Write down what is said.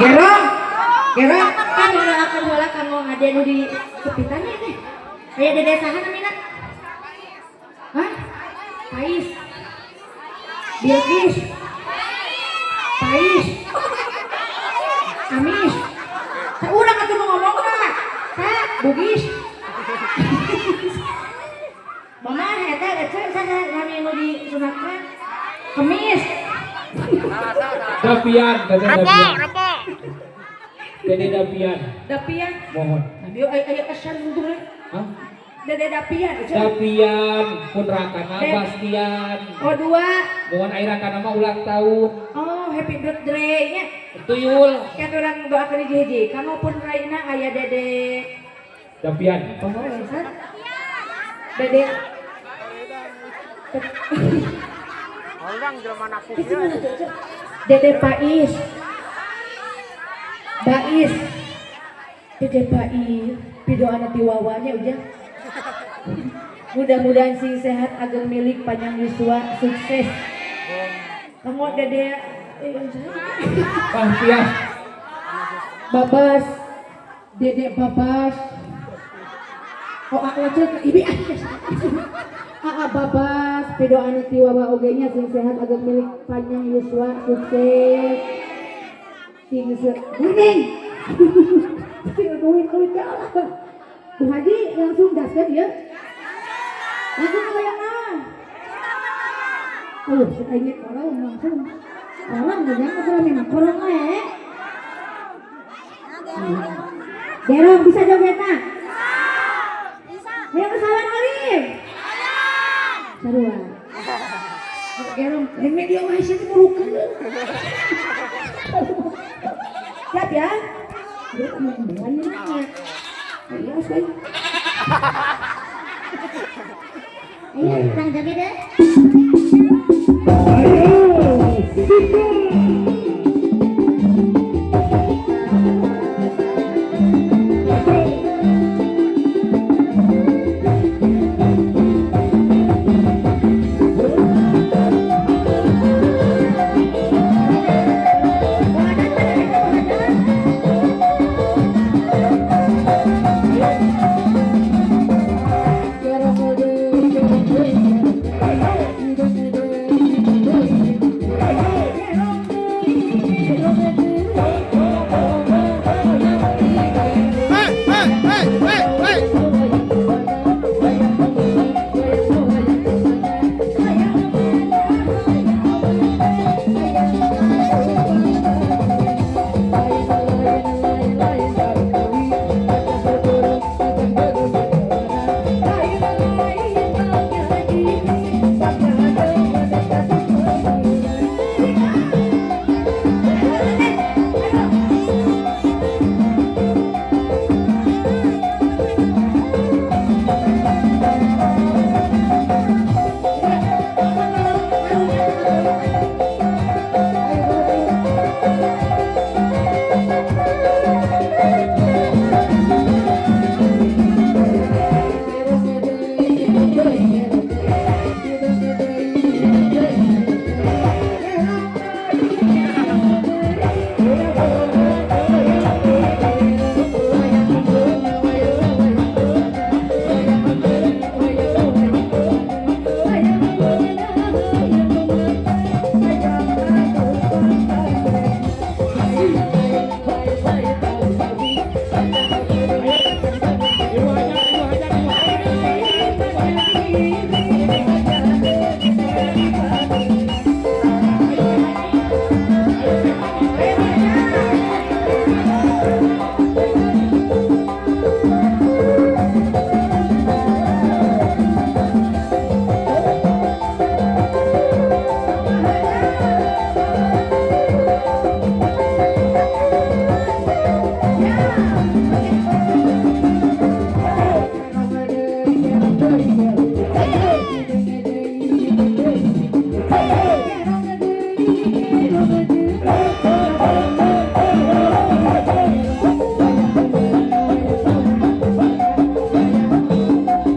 Gerong. Gerong kan doakeun heula kanggo ade nu di kepitan teh. Aya dede saha namina? Hah? Pais. Bilqis. Pais. Amis. Saurang atuh nu ngomong mah. Sa Bugis. Mama eta ece saha nami nu disunatkeun? Kemis. Dapian, Dede Dapian. Dede Dapian. Dapian. Mohon. Nah, aya aya esan untungna. Hah? Dede Dapian ece. Dapian pun rakana Bastian. Oh dua. Mohon air rakana mah ulang tahun. Oh, happy birthday nya. Tuyul. Kayak urang doakeun hiji-hiji. Kanggo pun raina aya Dede. Dapian. Oh, esan. Dede. Dede Pais. Bais. Dede Pais. Pidoana ti wawanya ujang. Mudah-mudahan sing sehat ageng milik panjang yuswa sukses. Kamu Dede Bastian. Babas. Dede Babas. Oh, aku aja ibi Aa Babas, pidoana ti wawa oge nya sing sehat ageng milik panjang yuswa sukses. Sing kuning. Duit duit ya Allah. Bu Haji langsung gaskeun ya. Langsung apa yang naon? Oh, sekali korong langsung. Korong jangan korong memang korong we. Gerong bisa jogetna? Bisa. Ayo kesawan Arif. Sarua. Gerong, lain media mah sih murukeun. Siap ya? Dia teman-teman nanya. Ayo, sekali. Ayo, kurang joget deh.